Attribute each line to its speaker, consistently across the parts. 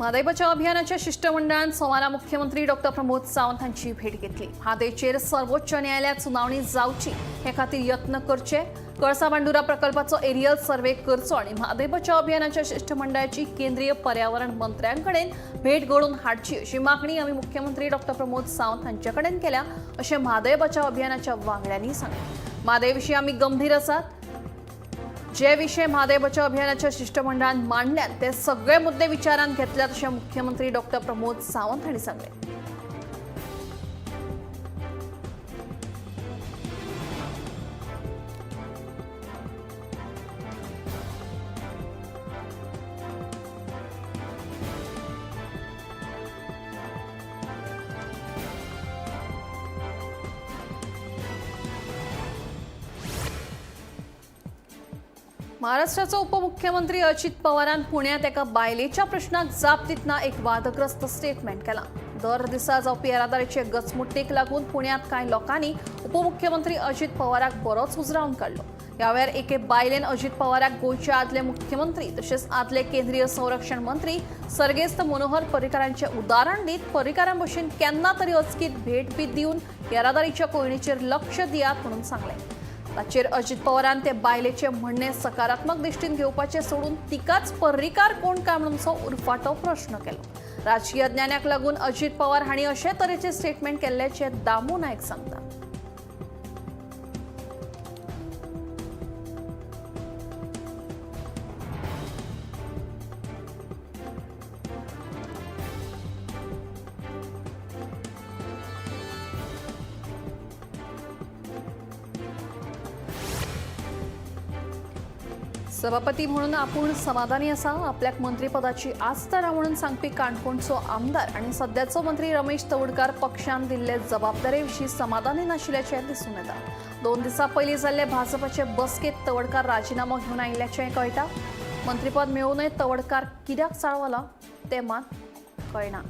Speaker 1: म्हादय बचाव अभियानाच्या शिश्टमंडळान सोमारा मुख्यमंत्री डॉक्टर प्रमोद सावंत हांची भेट घेतली. म्हादयचेर सर्वोच्च न्यायालयात सुनावणी जावची हे खातीर यत्न करचे, कळसा भांडुरा प्रकल्पाचो एरियल सर्वे करचो आनी म्हादय बचाव अभियानाच्या शिश्टमंडळाची केंद्रीय पर्यावरण मंत्र्यांकडेन भेट घडोवन हाडची अशी मागणी आमी मुख्यमंत्री डॉक्टर प्रमोद सावंत हांचे कडेन केल्या अशें म्हादय बचाव अभियानाच्या वांगड्यांनी सांगलें. म्हादय विशीं आमी गंभीर आसात. जे विशय म्हादय बचाव अभियानाच्या शिश्टमंडळान मांडल्यात ते सगळे मुद्दे विचारांत घेतल्यात अशें मुख्यमंत्री डॉक्टर प्रमोद सावंत हांणी सांगलें. महाराष्ट्राचो उपमुख्यमंत्री अजित पवारान पुण्यात एका बायलेच्या प्रश्नाक जाप दितना एक वादग्रस्त स्टेटमेंट केलां. दर दिसा जावपी येरादारीचे गचमुट्टीक लागून पुण्यात कांय लोकांनी उपमुख्यमंत्री अजित पवाराक बरोच उजरावन काडलो. ह्या वेळार एके बायलेन अजित पवाराक गोंयचे आदले मुख्यमंत्री तशेंच आदले केंद्रीय संरक्षण मंत्री सर्गेस्त मनोहर पर्रीकरांचें उदाहरण दीत पर्रीकरां भशेन केन्ना तरी अचकीत भेट बी दिवन येरादारीच्या कोंयडीचेर लक्ष दियात म्हणून सांगलें. ताचेर अजित पवारान ते बायलेचे म्हणणें सकारात्मक दृश्टीन घेवपाचें सोडून तिकाच पर्रीकार कोण काय म्हणून उरफाटो प्रश्न केलो. राजकीय ज्ञानाक लागून अजित पवार हांणी अशे तरेचे स्टेटमेंट केल्ल्याचें दामू नायक सांगता. सभापती म्हणून आपूण समाधानी आसा, आपल्याक मंत्रीपदाची आस्त ना म्हणून सांगपी काणकोणचो आमदार आनी सद्याचो मंत्री रमेश तवडकार पक्षान दिल्ले जबाबदारे विशीं समाधानी नाशिल्ल्याचें दिसून येता. 2 दिसां पयलीं जाल्ले भाजपाचे बसकेंत तवडकार राजिनामो घेवन आयिल्ल्याचें कळटा. मंत्रीपद मेळूनय तवडकार कित्याक चाळवला तें मात कळना.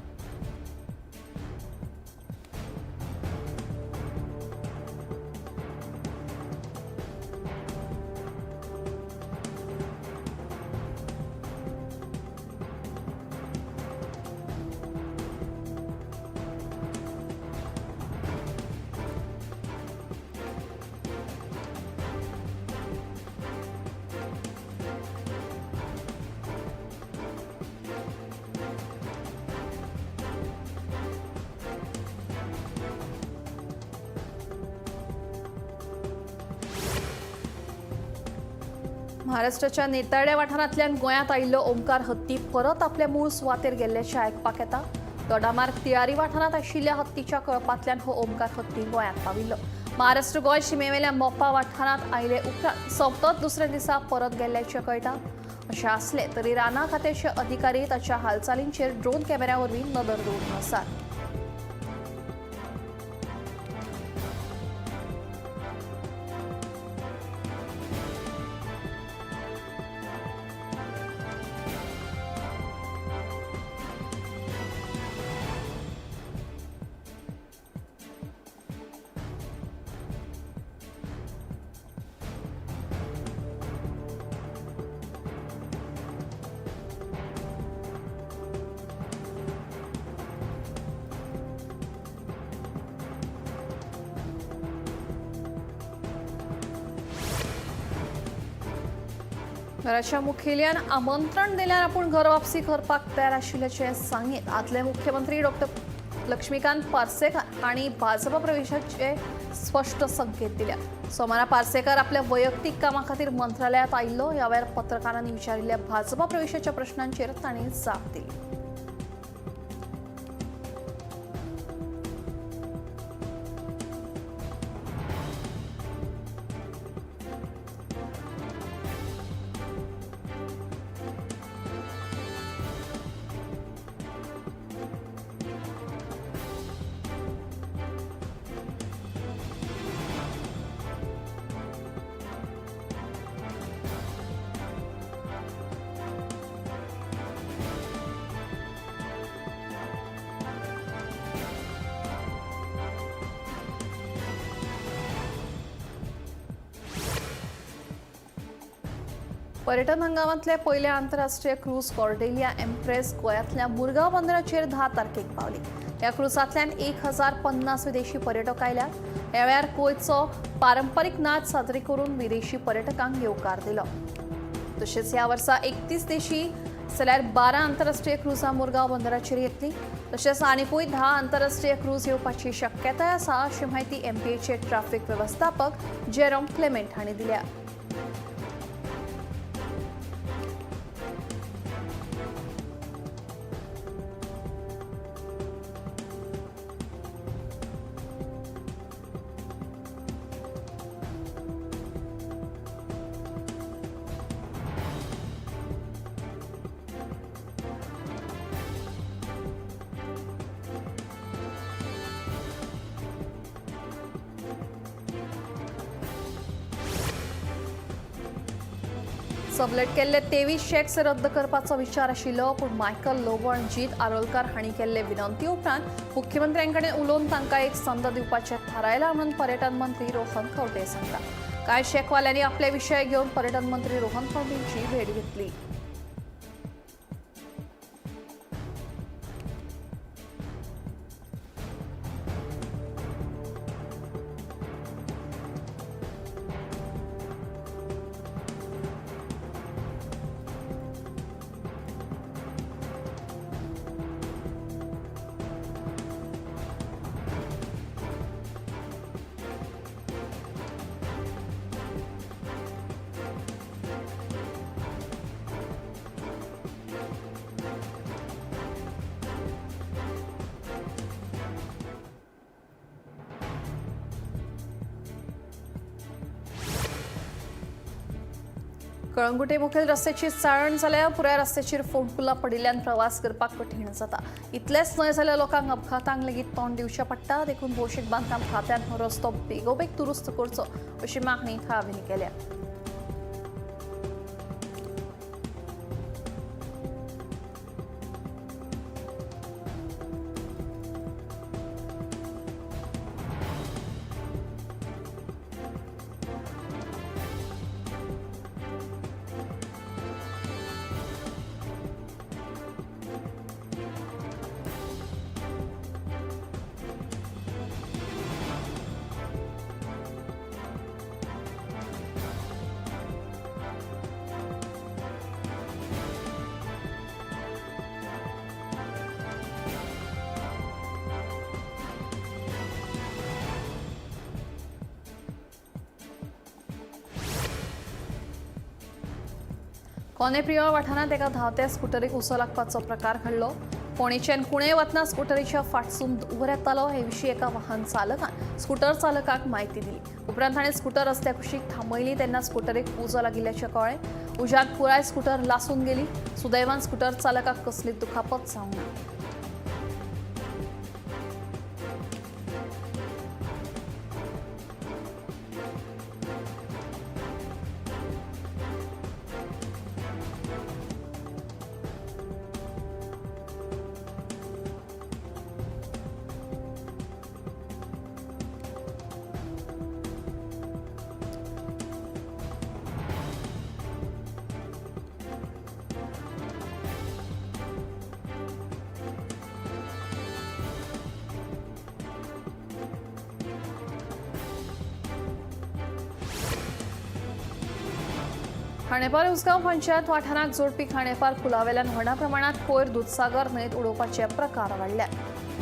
Speaker 1: महाराष्ट्राच्या नेताड्या वाठारांतल्यान गोंयांत आयिल्लो ओमकार हत्ती परत आपल्या मूळ सुवातेर गेल्ल्याचें आयकपाक येता. दोडामार्ग तिळारी वाठारांत आशिल्ल्या हत्तीच्या कळपांतल्यान हो ओमकार हत्ती गोंयांत पाविल्लो. महाराष्ट्र गोंय शिमेवेल्या मोपा वाठारांत आयले उपरांत सोंपतच दुसऱ्या दिसा परत गेल्ल्याचें कळटा. अशें आसलें तरी रानां खात्याचे अधिकारी ताच्या हालचालींचेर ड्रोन कॅमेऱ्या वरवीं नदर दवरून आसात. घराच्या मुखेल्यान आमंत्रण दिल्यार आपूण घर वापसी करपाक तयार आशिल्ल्याचें सांगीत आदले मुख्यमंत्री डॉक्टर लक्ष्मीकांत पार्सेकर हांणी भाजपा प्रवेशाचे स्पश्ट संकेत दिल्यात. सोमारा पार्सेकर आपल्या वैयक्तीक कामा खातीर मंत्रालयात आयिल्लो. ह्या वेळार पत्रकारांनी विचारिल्ल्या भाजपा प्रवेशाच्या प्रश्नांचेर तांणी जाप दिली. पर्यटन हंगामांतले पयले आंतरराष्ट्रीय क्रूज कॉर्डेलिया एम्प्रेस गोंयांतल्या मुरगांव बंदराचेर 10 तारखेक पावली. ह्या क्रुजांतल्यान 1050 विदेशी पर्यटक आयल्यात. ह्या वेळार गोंयचो पारंपरीक नाच सादरी करून विदेशी पर्यटकांक येवकार दिलो. तशेंच ह्या वर्सा 31 देशी जाल्यार 12 आंतरराष्ट्रीय क्रुजां मुरगांव बंदराचेर येतली. तशेंच आनिकूय 10 आंतरराष्ट्रीय क्रूज येवपाची शक्यताय आसा अशी म्हायती एमपीएचे ट्राफिक वेवस्थापक जेरोम क्लेमेंट हांणी दिल्या. सबलेट केल्ले 23 चॅक्स रद्द करपाचो विचार आशिल्लो, पूण मायकल लोबो आनी जीत आरोलकार हांणी केल्ले विनंती उपरांत मुख्यमंत्र्यां कडेन उलोवन तांकां एक संद दिवपाचें थारायलां म्हणून पर्यटन मंत्री रोहन खंवटे सांगता. कांय शॅकवाल्यांनी आपले विशय घेवन पर्यटन मंत्री रोहन खंवटेंची भेट घेतली. कळंगुटे मुखेल रस्त्याची चाळण जाल्यार पुराय रस्त्याचेर फोंडकुलां पडिल्ल्यान प्रवास करपाक कठीण जाता. इतलेंच न्हय जाल्यार लोकांक अपघातांक लेगीत तोंड दिवचें पडटा. देखून भौशीक बांदकाम खात्यान हो रस्तो बेगोबेग दुरुस्त करचो अशी मागणी थळाव्यांनी केल्या. कोने प्रियोळ वाठारांत एका धांवत्या स्कुटरीक उजो लागपाचो प्रकार घडलो. फोंडेच्यान कुणे वतना स्कुटरीच्या फाटसून धुंवर येतालो. हे विशीं एका वाहन चालकान स्कुटर चालकाक म्हायती दिली. उपरांत ताणें स्कुटर रस्त्या कुशीक थांबयली तेन्ना स्कुटरीक उजो लागिल्ल्याचें कळ्ळें. उज्यांत पुराय स्कुटर लासून गेली. सुदैवान स्कुटर चालकाक कसलीच दुखापत जावंक ना. खांडेपार उसगांव पंचायत वाठाराक जोडपी खांडेपार पुलावेल्यान व्हडा प्रमाणात कोयर दुदसागर न्हंयेत उडोवपाचे प्रकार वाडल्यात.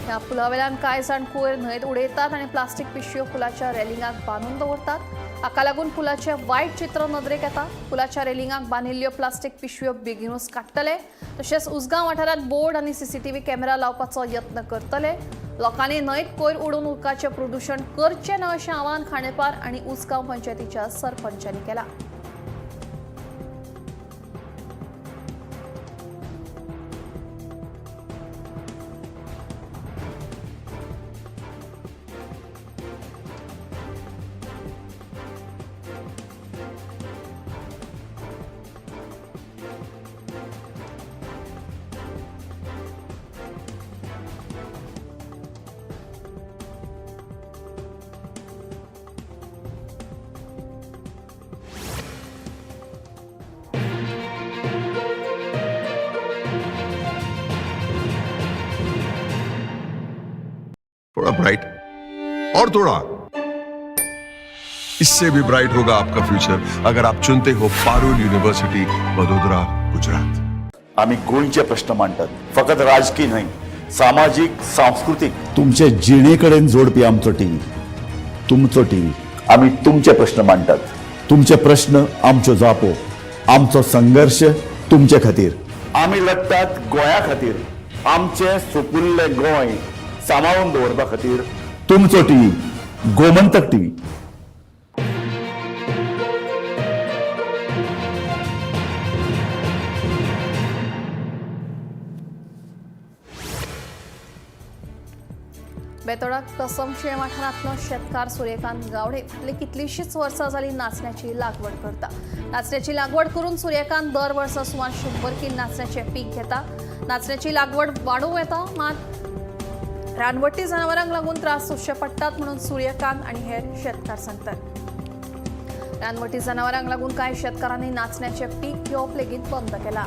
Speaker 1: ह्या पुलावेल्यान कांय जाण कोयर न्हंयेत उडयतात आनी प्लास्टीक पिशव्यो पुलाच्या रेलिंगाक बांदून दवरतात. हाका लागून पुलाचें वायट चित्र नदरेक येता. पुलाच्या रेलिंगाक बांदिल्ल्यो प्लास्टीक पिशव्यो बेगीनूच काडटले. तशेंच उसगांव वाठारांत बोर्ड आनी सीसीटीव्ही कॅमेरा लावपाचो यत्न करतले. लोकांनी न्हंयेत कोयर उडोवन उदकाचें प्रदुशण करचें न्हय अशें आवाहन खांडेपार आनी उसगांव पंचायतीच्या सरपंचांनी केलां.
Speaker 2: ब्राइट, और थोड़ा, इससे भी ब्राइट होगा आपका फ्यूचर अगर आप चुनते हो पारुल यूनिवर्सिटी, वडोदरा, गुजरात।
Speaker 3: आम्ही गोंयचे प्रश्न मांडटात, फकत राजकी न्हय, सामाजीक, सांस्कृतीक, तुमचे जिणे कडेन जोडपी आमचो टीव्ही, तुमचो टीव्ही। आम्ही तुमचे प्रश्न मांडटात, तुमचे प्रश्न आमच्यो जापो, आमचो संघर्श तुमचे खातीर। आमी लढटात गोंया खातीर, आमचें सुपुल्लें गोंय सांबाळून दवरपा खातीर। तुमचो टीव्ही, गोमंतक टीव्ही।
Speaker 1: बेतोडा कसमशेळ वाठारांतलो शेतकार सूर्यकांत गावडे फाटली कितलीशीच वर्सां जाली नाचण्याची लागवड करता। नाचण्याची लागवड करून सूर्यकांत दर वर्सा सुमार 100 कील नाचण्याचें पीक घेता। नाचण्याची लागवड वाडोवं येता, मात रानवटी जनावरांक लागून त्रास सोंसचे पडटात म्हणून सूर्यकांत आनी हेर शेतकार सांगतात। रानवटी जनावरांक लागून कांय शेतकारांनी नाचण्याचें पीक घेवप लेगीत बंद केलां।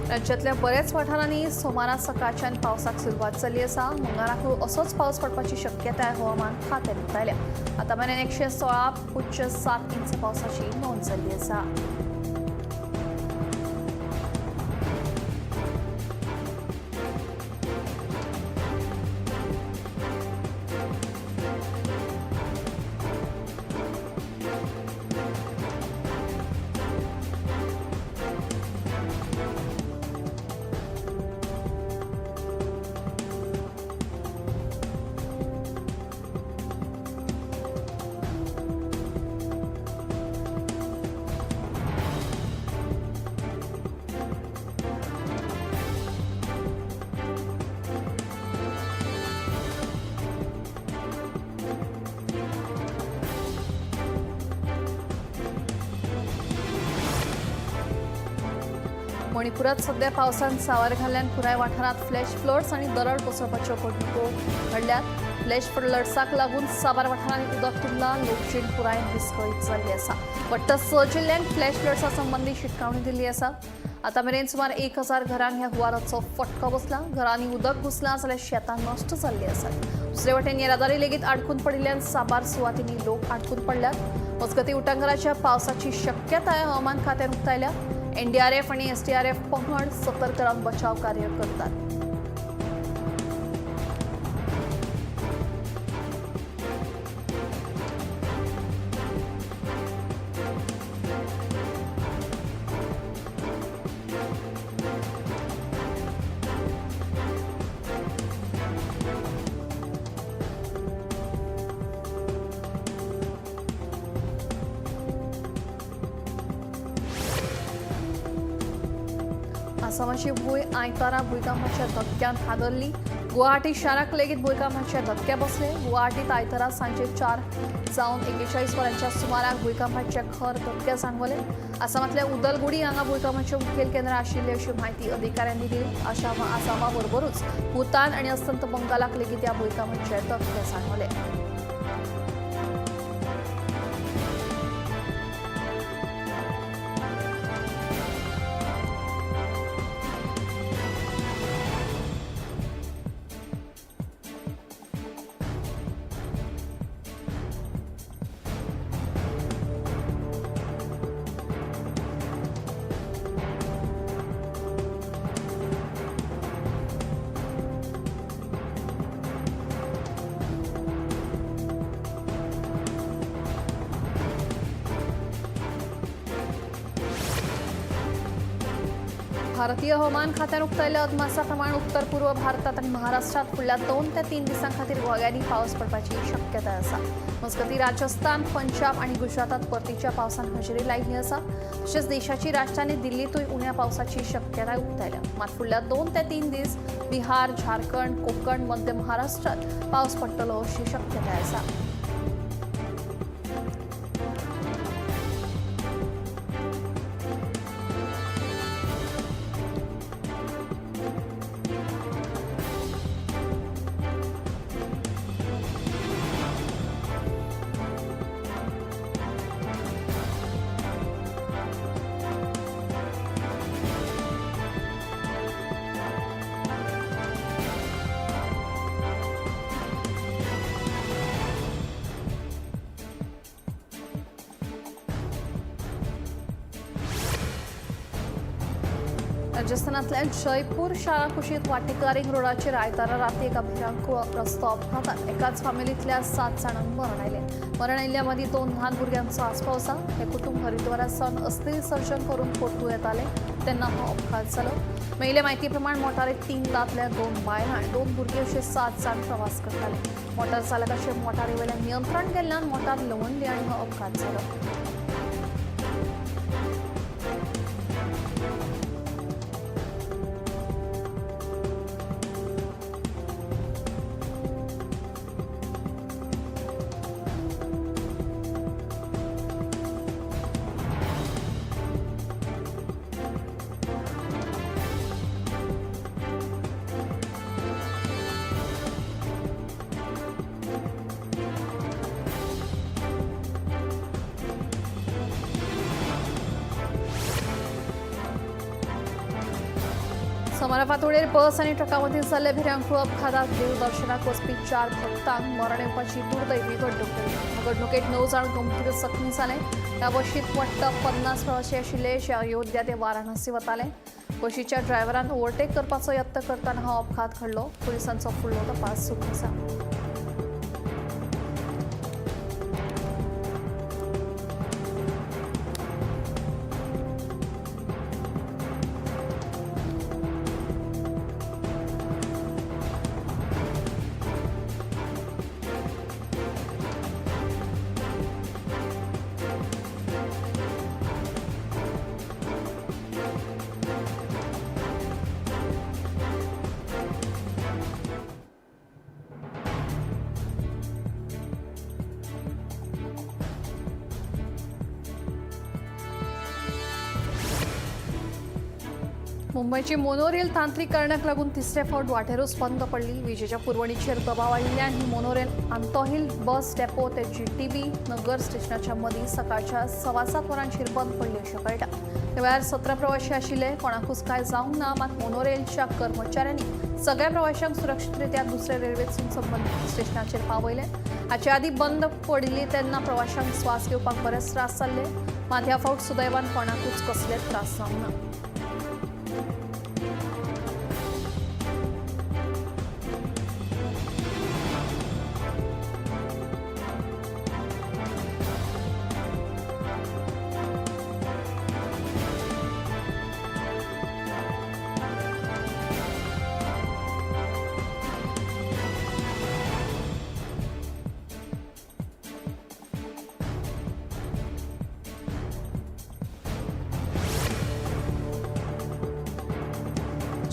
Speaker 1: राज्यातल्या बऱ्याच वाठारांनी सोमारा सकाळच्यान पावसाक सुरवात जाल्ली आसा। मंगळाराकूय असोच पावस पडपाची शक्यताय हवामान खात्यान उक्तायल्या। आतां मेरेन 116.7 इंच पावसाची नोंद जाल्ली आसा। मणिपुरात सध्या पावसान सावर घाल्ल्यान पुराय वाठारांत फ्लॅश फ्लड्स आनी दरड कोसळपाच्यो घडणुको घडल्यात। फ्लॅश फ्लड्साक लागून साबार वाठारांनी उदक तुंबलां, लोकजीण पुराय विस्कळीत जाल्ली आसा। वट्ट 6 जिल्ल्यांक फ्लॅश फ्लड्सा संबंदी शिटकावणी दिल्ली आसा। आतां मेरेन सुमार 1000 घरांक ह्या हुंवाराचो फटको बसला। घरांनी उदक घुसलां जाल्यार शेतां नश्ट जाल्लीं आसात। दुसरे वटेन येरादारी लेगीत आडकून पडिल्ल्यान साबार सुवातींनी लोक आडकून पडल्यात। मजगतीं उटंगराच्या पावसाची शक्यताय हवामान खात्यान उक्तायल्या। एनडीआरएफ आणि एसडीआरएफ पंगड सतर्क रावन बचाव कार्य करतात। आसामाची भूंय आयतारा भुंयकांपाच्या धक्क्यान हादरली। गुवाहाटी शाराक लेगीत भुंयकांपाचे धक्के बसले। गुवाहाटीत आयतारा सांजे 4 जावन 41 वरांच्या सुमाराक भुंयकांपाचे खर धक्के जाणवले। आसामांतल्या उदलगुडी हांगा भुंयकांपाचें मुखेल केंद्र आशिल्लें अशी म्हायती अधिकाऱ्यांनी दिली। आसामा बरोबरूच भूतान आनी अस्तंत बंगालाक लेगीत ह्या भुंयकांपाचे धक्के जाणवले। भारतीय हवामान खात्यान उक्तायल्ल्या अदमासा प्रमाण उत्तर पूर्व भारतात आनी महाराष्ट्रात फुडल्या 2 ते 3 दिसां खातीर घोग्यांनी पावस पडपाची शक्यताय आसा. मजगतीं राजस्थान, पंजाब आनी गुजरातात परतीच्या पावसान हजेरी लायिल्ली आसा. तशेंच देशाची राजधानी दिल्लीतूय उण्या पावसाची शक्यताय उक्तायल्या. मात फुडल्या 2 ते 3 दीस बिहार, झारखंड, कोकण, मध्य महाराष्ट्रात पावस पडटलो अशी शक्यताय आसा. राजस्थानातल्या जयपूर शारा कुशीत वाटिका रिंग रोडाचेर आयतारा राती एका भिरांकूळ रस्तो अपघातात एकाच फामिलींतल्या 7 जाणांक मरण आयलें. मरण आयिल्ल्या मदीं 2 ल्हान भुरग्यांचो आस्पाव आसा. हें कुटुंब हरिद्वारा सावन अस्थी विसर्जन करून परतून येतालें तेन्ना हो अपघात जालो. मेळिल्ले म्हायती प्रमाण मोटारीत 3 दादले, 2 बायलां आनी 2 भुरगीं अशे 7 जाण प्रवास करताले. मोटार चालकाचें मोटारी वयल्यान नियंत्रण गेल्ल्यान मोटार लवंडली आनी हो अपघात जालो. सोमारा फांतोडेर बस आनी ट्रका मदीं जाल्ल्या भिरांकूळ अपघातात देवदर्शनाक वचपी 4 भक्तांक मरण येवपाची दुर्दैवी घडणूक घडली. ह्या घडणुकेत 9 जाण गंभीर जखमी जाले. ह्या बशींत वट्ट 50 प्रवासी आशिल्ले जे अयोध्या ते वाराणसी वताले. बशीच्या ड्रायव्हरान ओव्हरटेक करपाचो यत्न करतना हो अपघात घडलो. पुलिसांचो फुडलो तपास सुरू आसा. मुंबयची मोनोरेल तांत्रिक कारणाक लागून तिसरे फावट वाटेरूच बंद पडली. विजेच्या पुरवणीचेर दबाव आयिल्ल्यान ही मोनोरेल आंतोहिल बस डेपो ते GTB नगर स्टेशनाच्या मदीं सकाळच्या 7:15 वरांचेर बंद पडली अशें कळटा. त्या वेळार 17 प्रवाशी आशिल्ले. कोणाकूच कांय जावंक ना. मात मोनोरेलच्या कर्मचाऱ्यांनी सगळ्या प्रवाशांक सुरक्षितरित्या दुसऱ्या रेल्वेतसून संबंदीत स्टेशनाचेर पावयले. हाचे आदीं बंद पडिल्ली तेन्ना प्रवाशांक श्वास घेवपाक बरेच त्रास जाल्ले. मात ह्या फावट सुदैवान कोणाकूच कसलेच त्रास जावंक ना.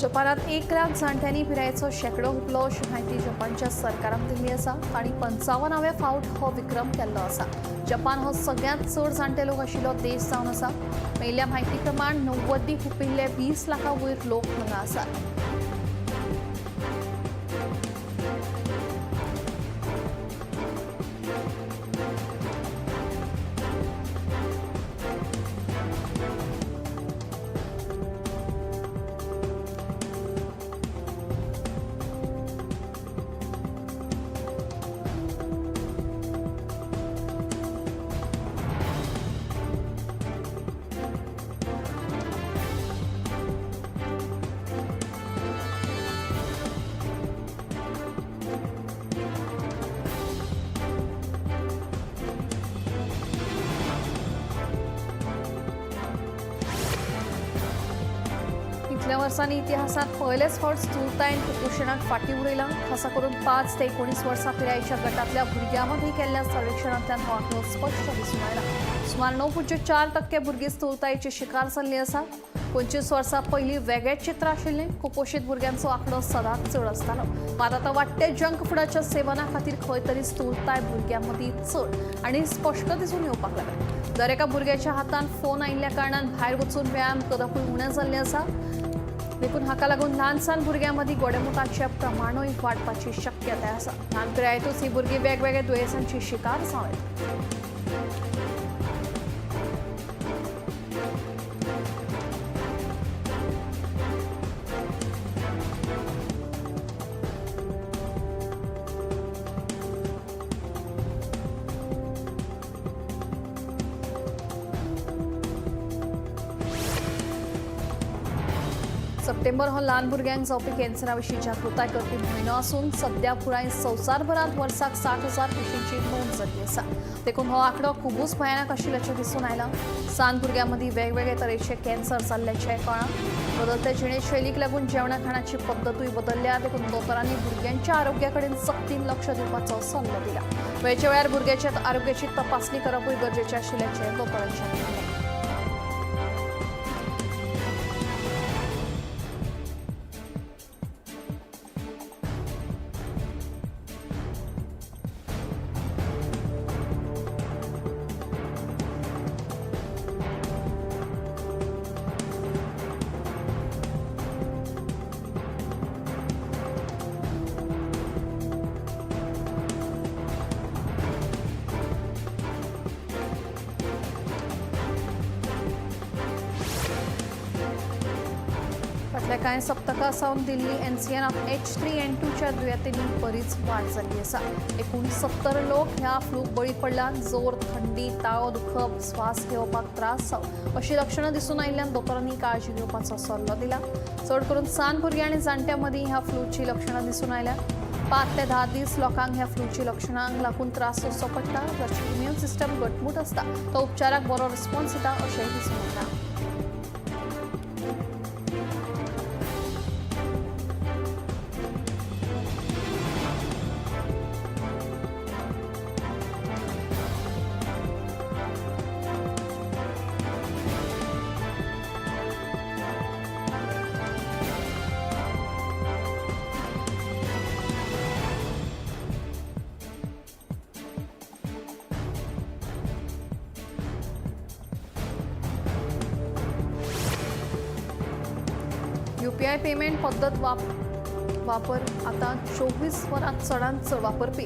Speaker 1: जपानात 1 लाख जाणट्यांनी पिरायेचो शेंकडो हुपलो अशी म्हायती जपानच्या सरकारान दिल्ली आसा. तांणी 55व्या फावट हो विक्रम केल्लो आसा. जपान हो सगळ्यांत चड जाणटे लोक आशिल्लो देश जावन आसा. मेळिल्ल्या म्हायती प्रमाण 90 हुपिल्ले 20 लाखां वयर लोक हांगा आसात. फाटल्या वर्सांनी इतिहासांत पयलेच फावट स्थूलतायेन कुपोशणाक फाटीं उडयलां. खासा करून 5 ते 19 वर्सां पिरायेच्या गटांतल्या भुरग्यां मदीं केल्ल्या सर्वेक्षणांतल्यान हो आंकडो स्पश्ट दिसून आयला. सुमार 9.4% भुरगीं स्थूलतायेची शिकार जाल्लीं आसा. 25 वर्सां पयलीं वेगळेंच चित्र आशिल्लें. कुपोशीत भुरग्यांचो आंकडो सदांच चड आसतालो. मात आतां वाडटे जंक फुडाच्या सेवना खातीर खंय तरी स्थूलताय भुरग्यां मदीं चड आनी स्पश्ट दिसून येवपाक लागल्या. दर एका भुरग्याच्या हातान फोन आयिल्ल्या कारणान भायर वचून व्यायाम करपूय उणें जाल्लें आसा. देखून हाका लागून ल्हान सान भुरग्यां मदीं गोडेमुताचें प्रमाणूय वाडपाची शक्यताय आसा. ल्हान पिरायेतूच ही भुरगीं वेगवेगळ्या दुयेंसांची शिकार जावं येता. सप्टेंबर हो ल्हान भुरग्यांक जावपी कॅन्सरा विशीं जागृताय करपी म्हयनो आसून सद्या पुराय संवसारभरांत वर्साक 60,000 केशींची नोंद जाल्ली आसा. देखून हो आंकडो खुबूच भयानक आशिल्ल्याचें दिसून आयलां. सान भुरग्यां मदीं वेगवेगळे तरेचे कॅन्सर जाल्ल्याचें कळ्ळां. बदलते जिणेशैलीक लागून जेवणा खाणाची पद्दतूय बदलल्या. देखून दोतोरांनी भुरग्यांच्या आरोग्या कडेन सक्तीन लक्ष दिवपाचो सल्लो दिला. वेळच्या वेळार भुरग्याच्या आरोग्याची तपासणी करपूय गरजेचें आशिल्ल्याचें दोतोरांचें म्हणणें. फाटल्या कांय सप्तकां सावन दिल्ली एनसीआरांत H3N2च्या दुयेंतींनी बरीच वाड जाल्ली आसा. एकूण 70 लोक ह्या फ्लूक बळी पडल्यात. जोर, थंडी, ताळो दुखप, श्वास घेवपाक त्रास जावप अशीं लक्षणां दिसून आयिल्ल्यान दोतोरांनी काळजी घेवपाचो सल्लो दिला. चड करून सान भुरगीं आनी जाणट्यां मदीं ह्या फ्लूची लक्षणां दिसून आयल्यात. 5 ते 10 दीस लोकांक ह्या फ्लूची लक्षणांक लागून त्रास सोंसचो पडटा. जाची इम्यून सिस्टम घटमूट आसता तो उपचाराक बरो रिस्पॉन्स येता अशेंय दिसून येता. यूपीआय पेमेंट पद्दत वापर आता 24 वरांत चडांत चड वापरपी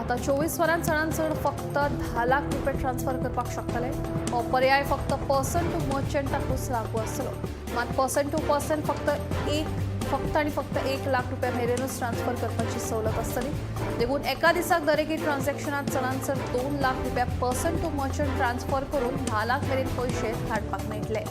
Speaker 1: आता 24 वरांत चडांत चड फक्त 10 लाख रुपये ट्रान्सफर करपाक शकतले. हो पर्याय फक्त पर्सन टू मर्चंटाकूच लागू आसतलो. मात पर्सन टू पर्सन फक्त आनी फक्त 1 लाख रुपया मेरेनूच ट्रान्सफर करपाची सवलत आसतली. देखून एका दिसाक दरेकी ट्रान्झॅक्शनात चडांत चड 2 लाख रुपया पर्सन टू मर्चंट ट्रान्सफर करून 10 लाख मेरेन पयशे धाडपाक मेळटले.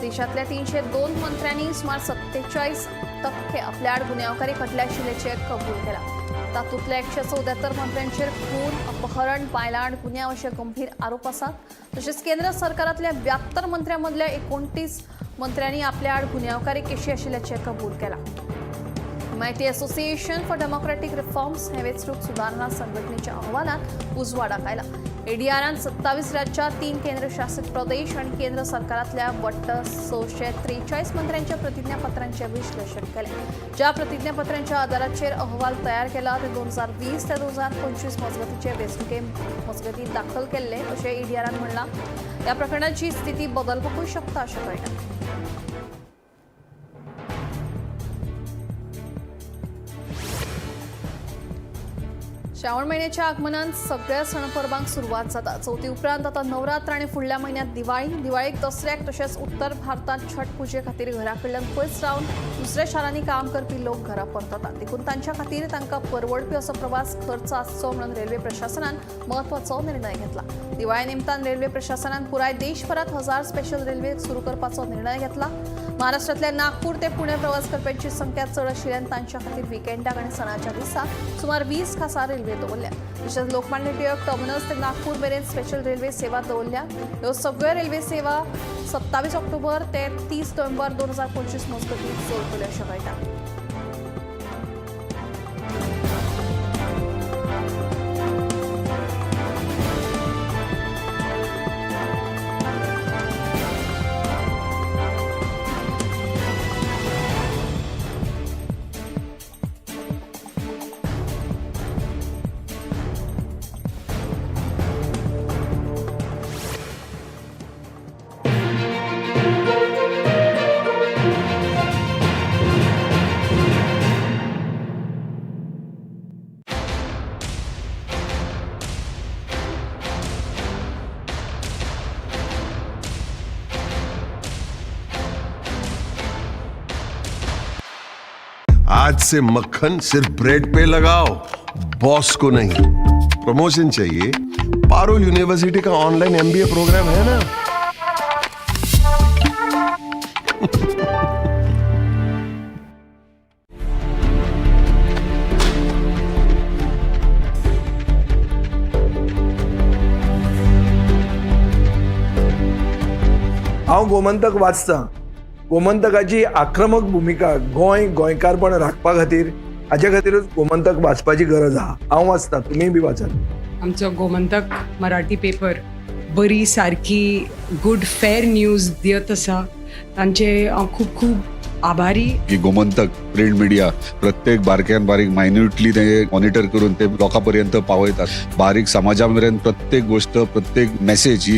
Speaker 1: देशांतल्या 302 मंत्र्यांनी सुमार 47% आपल्या आड गुन्यांवकारी खटले आशिल्ल्याचें कबूल केलां. तातूंतल्या 174 मंत्र्यांचेर खून, अपहरण, बायलां आड गुन्यांव अशे गंभीर आरोप आसात. तशेंच केंद्र सरकारांतल्या 72 मंत्र्यां मदल्या 29 मंत्र्यांनी आपल्या आड गुन्यांवकारी केशी आशिल्ल्याचें कबूल केलां. म्हायती असोसिएशन फॉर डेमोक्रॅटीक रिफॉर्म्स हे वेंचणूक सुदारणा संघटनेच्या अहवालांत उजवाडाक आयला. एडीआरान 27 राज्यां, 3 केंद्रशासित प्रदेश आनी केंद्र सरकारांतल्या वट्ट 643 मंत्र्यांच्या प्रतिज्ञापत्रांचें विश्लेशण केलें. ज्या प्रतिज्ञापत्रांच्या आदाराचेर अहवाल तयार केला ते 2020 ते 2025 मजगतीचे वेंचणुके मजगती दाखल केल्ले अशें एडीआरान म्हणलां. ह्या प्रकरणाची स्थिती बदलपाकूय शकता अशें कळटा. श्रावण म्हयन्याच्या आगमनान सगळ्या सण परबांक सुरवात जाता. चवथी उपरांत आतां नवरात्र आनी फुडल्या म्हयन्यांत दिवाळी. दिवाळेक, दसऱ्याक तशेंच उत्तर भारतांत छठ पुजे खातीर घरा कडल्यान पयस रावन दुसऱ्या शारांनी काम करपी लोक घरा परततात. देखून तांच्या खातीर तांकां परवडपी असो प्रवास खर्च आसचो म्हणून रेल्वे प्रशासनान म्हत्वाचो निर्णय घेतला. दिवाळे निमतान रेल्वे प्रशासनान पुराय देशभरात 1000 स्पेशल रेल्वे सुरू करपाचो निर्णय घेतला. महाराष्ट्रातल्या नागपूर ते पुणे प्रवास करप्यांची संख्या चड आशिल्ल्यान तांच्या खातीर विकेंडाक आनी सणाच्या दिसा सुमार 20 खासा रेल्वे दवरल्या. तशेंच लोकमान्य टिळक टर्मिनस ते नागपूर मेरेन स्पेशल रेल्वे सेवा दवरल्या. ह्यो सगळ्यो रेल्वे सेवा 27 ऑक्टोबर ते 30 नोव्हेंबर 2025 मजगतीं चलतल्यो अशें कळटा.
Speaker 2: आज से मक्खन सिर्फ ब्रेड पे लगाओ, बॉस को नहीं. प्रमोशन चाहिए? पारुल यूनिवर्सिटी का ऑनलाइन एमबीए प्रोग्राम है ना.
Speaker 4: हांव गोमंतक वाचतां. गोमंतकाची आक्रमक भुमिका गोंय गोंयकारपण राखपा खातीर, हाजे खातीरूच गोमंतक वाचपाची गरज आहा. हांव वाचतां, तुमीय बी वाचात.
Speaker 5: आमचो गोमंतक मराठी पेपर बरी सारकी गुड फेर न्यूज दियत आसा. तांचे हांव खूब खूब आभारी.
Speaker 6: की गोमंतक प्रिंट मिडिया प्रत्येक बारक्यान बारीक मायन्युटली ते मॉनिटर करून ते लोकां पर्यंत पावयतात. बारीक समाजा मेरेन प्रत्येक गोष्ट, प्रत्येक मेसेज ही